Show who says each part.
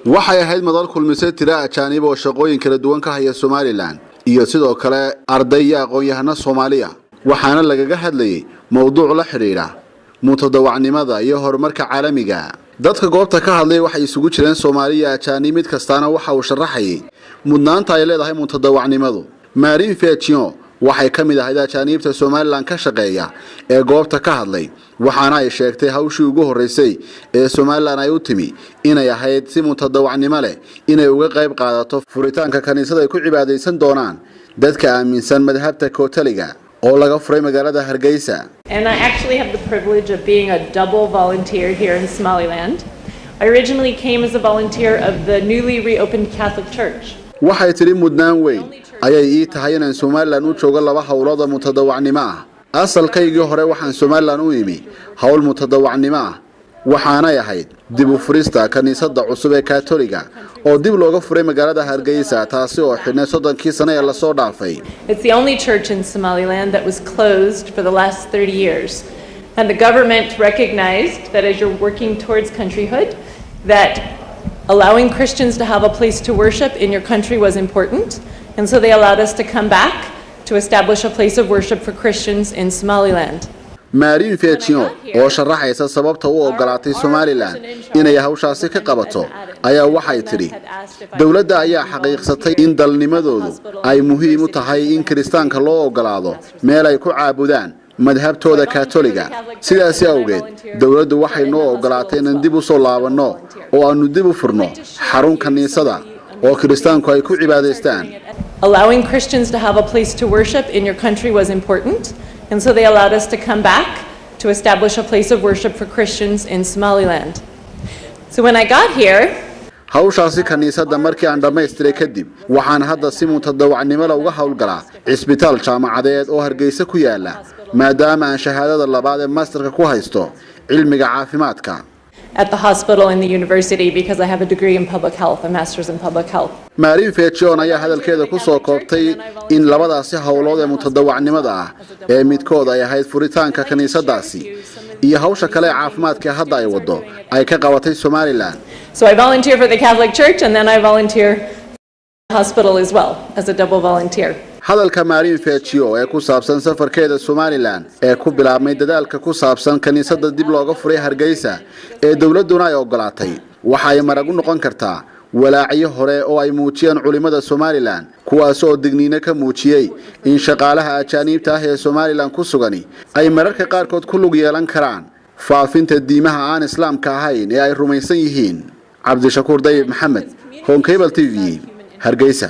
Speaker 1: Waxay ahayd madal kulmisay tira ajaanib oo shaqooyin kala duwan ka haya Somaliland iyo sidoo kale arday iyo aqoon-yahano Soomaaliya, waxaana lagaga hadlayay mowduuc la xidhiidha mutadawacnimada iyo horumarka caalamiga. Dadka goobta ka hadlay waxay isugu jireen Soomaali iyo ajaanib, mid kastaana waxa uu sharaxayay mudnaanta ay leedahay mutadawacnimadu. Marine Fechion waxay ka mid ahayd ajaaniibta Somaliland ka shaqeeya ee goobta ka hadlay, waxaana ay sheegtay hawshii ugu horeysay ee Somaliland ay u timi inay ahayd si mutadawacnimo leh inay uga qayb qaadato furitaanka kaniisad ay ku cibaadaysan doonaan dadka aaminsan madhabta Katoliga oo laga furay magaalada Hargeysa.
Speaker 2: And I actually have the privilege of being a double volunteer here in Somaliland. I originally came as a volunteer of the newly reopened Catholic Church.
Speaker 1: Waxay tidhi mudnaan weyn ayay ii tahay inaan Somaliland u joogo laba howlood oo mutadawacnimo ah. Asalkaygii hore waxaan Somaliland u imi howl mutadawacnimo ah, waxaanay ahayd dib u furista kaniisadda cusub ee Katoliga oo dib looga furay magaalada Hargeysa, taasi oo xidhnay 30kii sano ee lasoo dhaafay.
Speaker 2: It's the only church in Somaliland that was closed for the last 30 years. And the government recognized that as you're working towards countryhood, that allowing Christians to have a place to worship in your country was important. And so they allowed us to come back to establish a place of worship for Christians in Somaliland.
Speaker 1: Marine Fechion oo sharaxaysa sababta u ogolaatay Somaliland inay hawshaasi ka qabato ayaa waxay tidhi dowladda ayaa xaqiiqsatay in dalnimadoodu ay muhiim u tahay in kiristaanka loo ogolaado meel ay ku caabudaan madhabtooda Katoliga. Sidaasi awgeed dowladdu waxay noo ogolaatay inaan dib u soo laabanno oo aanu dib u furno xarun kaniisada oo kiristaanku ay ku cibaadaystaan.
Speaker 2: Allowing Christians to have a place to worship in your country was important. And so they allowed us to come back to establish a place of worship for Christians in Somaliland. So when I got here,
Speaker 1: Hawshaasi kaniisadda markii aan dhammaystiray kadib, waxaan hadda si mutadawacnimo leh uga howlgalaa cisbitaal jaamacadeed oo Hargeysa ku yaala, maadaama aan shahaadada labaad ee masterka ku haysto cilmiga caafimaadka.
Speaker 2: at the hospital in the university because I have a degree in public health, a master's in public health.
Speaker 1: Marine Fechion ayaa hadalkeeda ku soo koobtay in labadaasi howlood ee mutadawacnimada ah ee midkood ay ahayd furitaanka kaniisadaasi iyo hawsha kale ee caafimaadka hadda ay waddo ay ka qabatay Somaliland.
Speaker 2: So I volunteer for the Catholic Church and then I volunteer for the hospital as well as a double volunteer.
Speaker 1: Hadalka Marine Fechio ee ku saabsan safarkeeda Somaliland ee ku bilaabmay dadaalka ku saabsan kaniisadda dib looga furay Hargeysa ee dowladduna ay ogolaatay waxa ay marag u noqon kartaa walaacyo hore oo ay muujiyeen culimmada Somaliland, kuwaas oo digniino ka muujiyey in shaqaalaha ajaaniibta ah ee Somaliland ku sugani ay mararka qaarkood ku lug yeelan karaan faafinta diimaha aan Islaamka ahayn ee ay rumaysan yihiin. Cabdishakuur Dayib Maxamed, Horn Cable TV, Hargeysa.